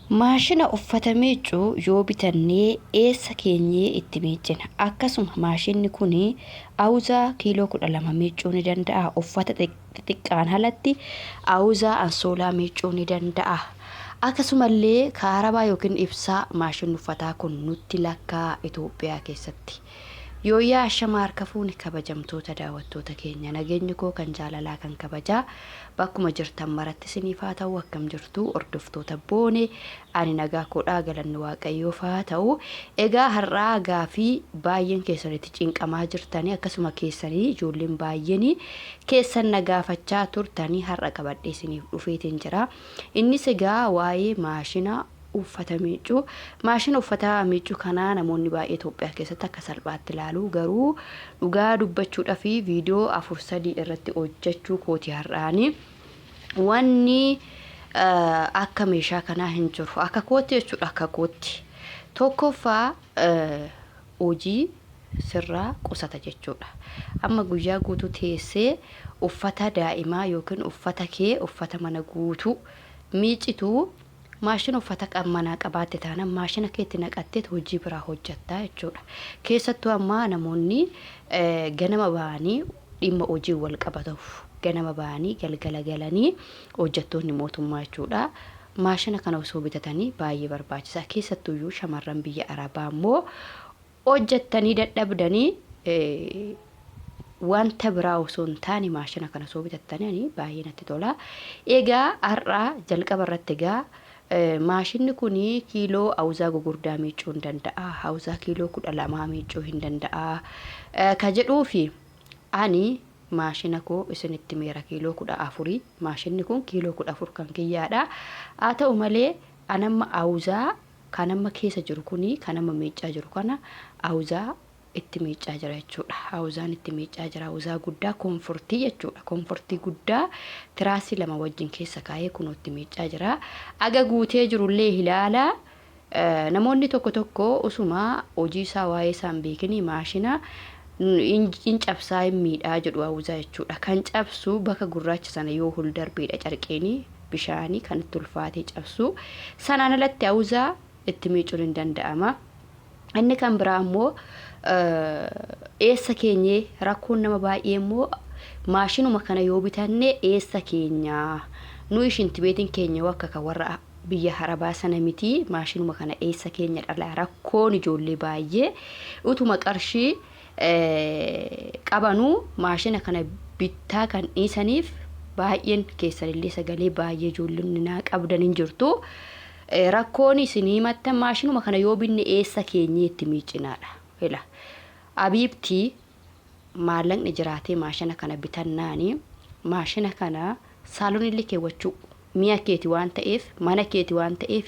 Maashina uffata miiccu yoo bitannee eessa keenyee itti miiccina? Akkasuma maashinni kun awuzaa kiiloo 12 miiccuu ni danda'a. Uffata xixiqqaan alatti awuzaa ansoolaa miiccuu ni danda'a. Akkasumallee kaarabaa yookiin ibsaa maashinni uffataa kun nutti lakkaa'a Itoophiyaa keessatti. Yooyyaa ashama harka fuune kabajamtoota daawwattoota keenya, nageenyi koo kan jaalalaa kan kabajaa bakkuma jirtan maratti isiniif haa ta'u. Akkam jirtu hordoftoota Boone? Ani nagaa koodhaa, galanni Waaqayyoof haa ta'u. Egaa har'aa gaafii baay'een keessan itti cinqamaa jirtanii, akkasuma keessanii ijoolleen baay'een keessan na gaafachaa turtanii, har'a qabadhee isiniif dhufeetiin jira. Innis egaa waa'ee maashina uffata miiccu. Maashina uffata miiccu kana namoonni baay'ee Itoophiyaa keessatti akka salphaatti ilaalu. Garuu dhugaa dubbachuudhaaf viidiyoo afur sadii irratti hojjechuu kooti har'aani. Wanni akka meeshaa kanaa hin jiru. Akka kootti jechuudha, akka kootti. Tokkoffaa, hojii sirraa qusata jechuudha. Amma guyyaa guutuu teessee uffata daa'imaa yookiin uffata kee, uffata mana guutuu miicitu, maashina uffata manaa qabaatte taanaan maashina keetti naqatteet hojii biraa hojjatta jechuudha. Keessattuu amma namoonni ganama ba'anii dhimma hojiin wal qabatuuf ganama ba'anii galgala galanii, hojjettoonni mootummaa jechuudha. Maashina kana osoo bitatanii baay'ee barbaachisaa. Keessattuyyuu shamarran biyya Arabaa immoo hojjettanii dadhabdanii wanta biraa osoo hin taane maashina kana osoo bitattanii ani baay'ee natti tola. Egaa har'a jalqaba irratti egaa maashinni kun kiiloo awuzaa gugurdaa miiccuu hin danda'a. Awuzaa kiiloo 12 miiccuu hin danda'a. Ka jedhuufi ani maashina koo isinitti meera, kiiloo 14. Maashinni kun kiiloo 14 kan kiyyaadha. Haa ta'u malee anamma awuzaa kan amma keessa jiru kuni, kan amma miiccaa jiru kana, awuzaa itti miiccaa jira jechuudha. Awuzaan itti miiccaa jira. Awuzaa guddaa koonfortii jechuudha. Koonfortii guddaa tiraasii lama wajjin keessa kaa'ee kunoo itti miiccaa jira. Aga guutee jirullee ilaala. Namoonni tokko tokko usuma hojii isaa waa'ee isaa hin beekini maashina hin cabsaa, hin miidhaa jedhu awuzaa jechuudha. Kan cabsu bakka gurraacha sana yoo ol darbeedha, carqeeni bishaanii kan itti ulfaatee cabsu. Sanaan alatti awuzaa itti miicuun hin danda'ama. Inni kan biraa immoo eessa keenyee, rakkoon nama baay'ee immoo maashinuma kana yoo bitanne eessa keenya, nuyi shintibeetiin keenya yoo akka kan warra biyya harabaa sana miti, maashinuma kana eessa keenya dhala. Rakkoon ijoollee baay'ee utuma qarshii qabanuu maashina kana bittaa kan dhiisaniif baay'een keessanillee sagalee baay'ee ijoollonni naa qabdan hin jirtu. Rakkoon isin himattan maashinuma kana yoo binne eessa keenyee itti miiccinaadha. Ila abiibtii, maallaqni jiraatee maashina kana bitannaani maashina kana saalonillee keewwachuu, mi'a keeti waan ta'eef, mana keeti waan ta'eef,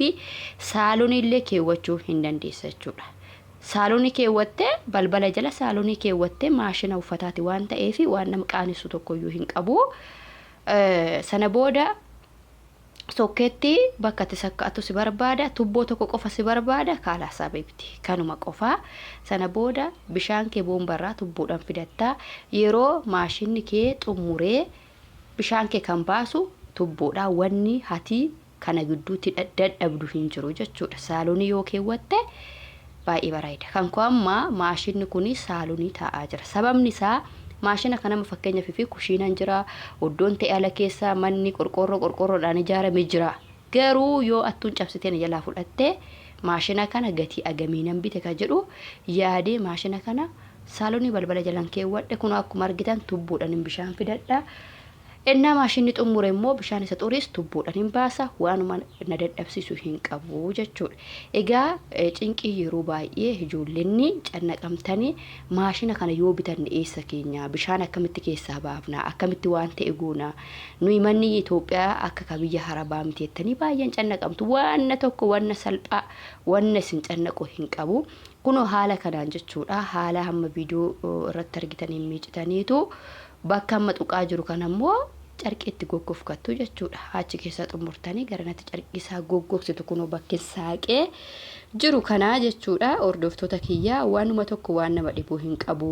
saaloniillee keewwachuu hin dandeessa jechuudha. Saalonii keewwattee, balbala jala saalonii keewwattee, maashina uffataati waan ta'eef waan nama qaanessu tokkoyyuu hin qabu. Sana booda sokkeetti bakka itti sakka'atu si barbaada, tubboo tokko qofa si barbaada, kaalaasaa beekti, kanuma qofaa. Sana booda bishaan kee boombarraa tubboodhaan fidattaa, yeroo maashinni kee xumuree bishaan kee kan baasu tubboodha. Wanni hati kana gidduutti dadhabdu hin jiru jechuudha. Saalonii yoo keewwatte baay'ee bareeda. Kan koo amma maashinni kun saalonii taa'aa jira. Sababni isaa maashina kanama fakkeenyaaf fi kushiinaan jira, iddoon ta'e ala keessa manni qorqoorroo qorqoorroodhaan ijaarame jira. Garuu yoo attuun cabsitee na jalaa fudhatte, maashina kana gatii agamiinan bite ka jedhu yaadee maashina kana saalonii balbala jalan keewwadhe. Kunoo akkuma argitan tubboodhaan bishaan fidadha. Ennaa maashinni xummure immoo bishaan isa xuriis tubboodhaan hin baasa, waanuma na dadhabsiisu hin qabu jechuudha. Egaa cinqii yeroo baay'ee ijoollonni cannaqamtanii maashina kana yoo bitanne eessa keenya, bishaan akkamitti keessaa baafna, akkamitti waan ta'e goona, nuyi manni Itoophiyaa akka ka biyya Harabaa miti jettanii baay'een cannaqamtu. Waanna tokko, wanna salphaa, wanna isin cannaqu hin qabu. Kunoo haala kanaan jechuudha. Haala hamma viidiyoo irratti argitaniin miicitaniitu, bakka amma tuqaa jiru kana immoo carqii itti goggofkattu jechuudha. Achi keessaa xumurtanii garanatti carqii isaa goggogsitu, kunoo bakki saaqee jiru kanaa jechuudha. Hordoftoota kiyyaa, waanuma tokko waan nama dhibuu hin qabu.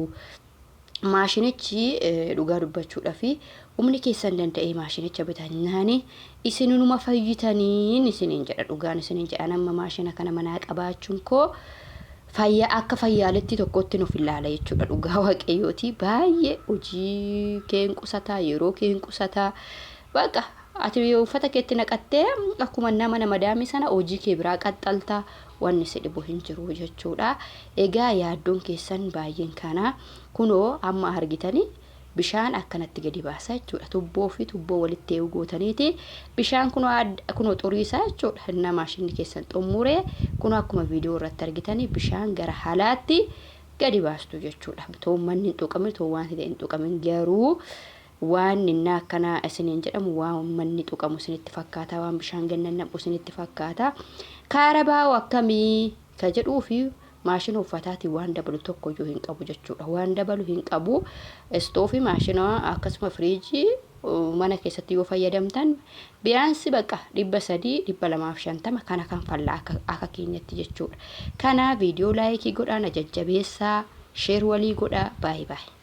Maashinichi dhugaa dubbachuudhaaf Humni keessan danda'ee maashinicha bitannaani isinuma fayyitaniin isiniin jedha, dhugaan isiniin jedha. Amma maashina kana manaa qabaachuun koo fayyaa akka fayyaaletti tokkotti nuuf ilaala jechuudha. Dhugaa Waaqayyooti, baay'ee hojii keen qusataa, yeroo keen qusataa. Baqa ati uffata keetti naqattee akkuma nama nama daami sana hojii kee biraa qaxxaltaa, wanni si dhibu hin jiru jechuudha. Egaa yaaddoon keessan baay'een kana kunoo amma argitanii bishaan akkanatti gadi baasa jechuudha. Tubboo fi tubboo walitti eeguu gootaniiti bishaan kunoo kunoo xuriisaa jechuudha. Innaa maashinni keessan xummuree kunoo akkuma viidiyoo irratti argitanii bishaan gara halaatti gadi baastu jechuudha. Too manni hin tuqamin, too waan ta'e hin tuqamin, garuu waan innaa akkanaa isiniin jedhamu waan manni tuqamu isinitti fakkaata, waan bishaan gannan naqu isinitti fakkaata. Kaarabaa'oo akkamii ka jedhuu fi maashina uffataatiin waan dabalu tokko iyyuu hin qabu jechuudha. Waan dabalu hin qabu. Istoofii, maashina, akkasuma firiijii mana keessatti yoo fayyadamtan biyaansi baqa 300, 250 kana kan falla akka keenyatti jechuudha. Kana viidiyoo like godhaa, na jajjabeessaa, share walii godhaa. Baay'ee baay'ee.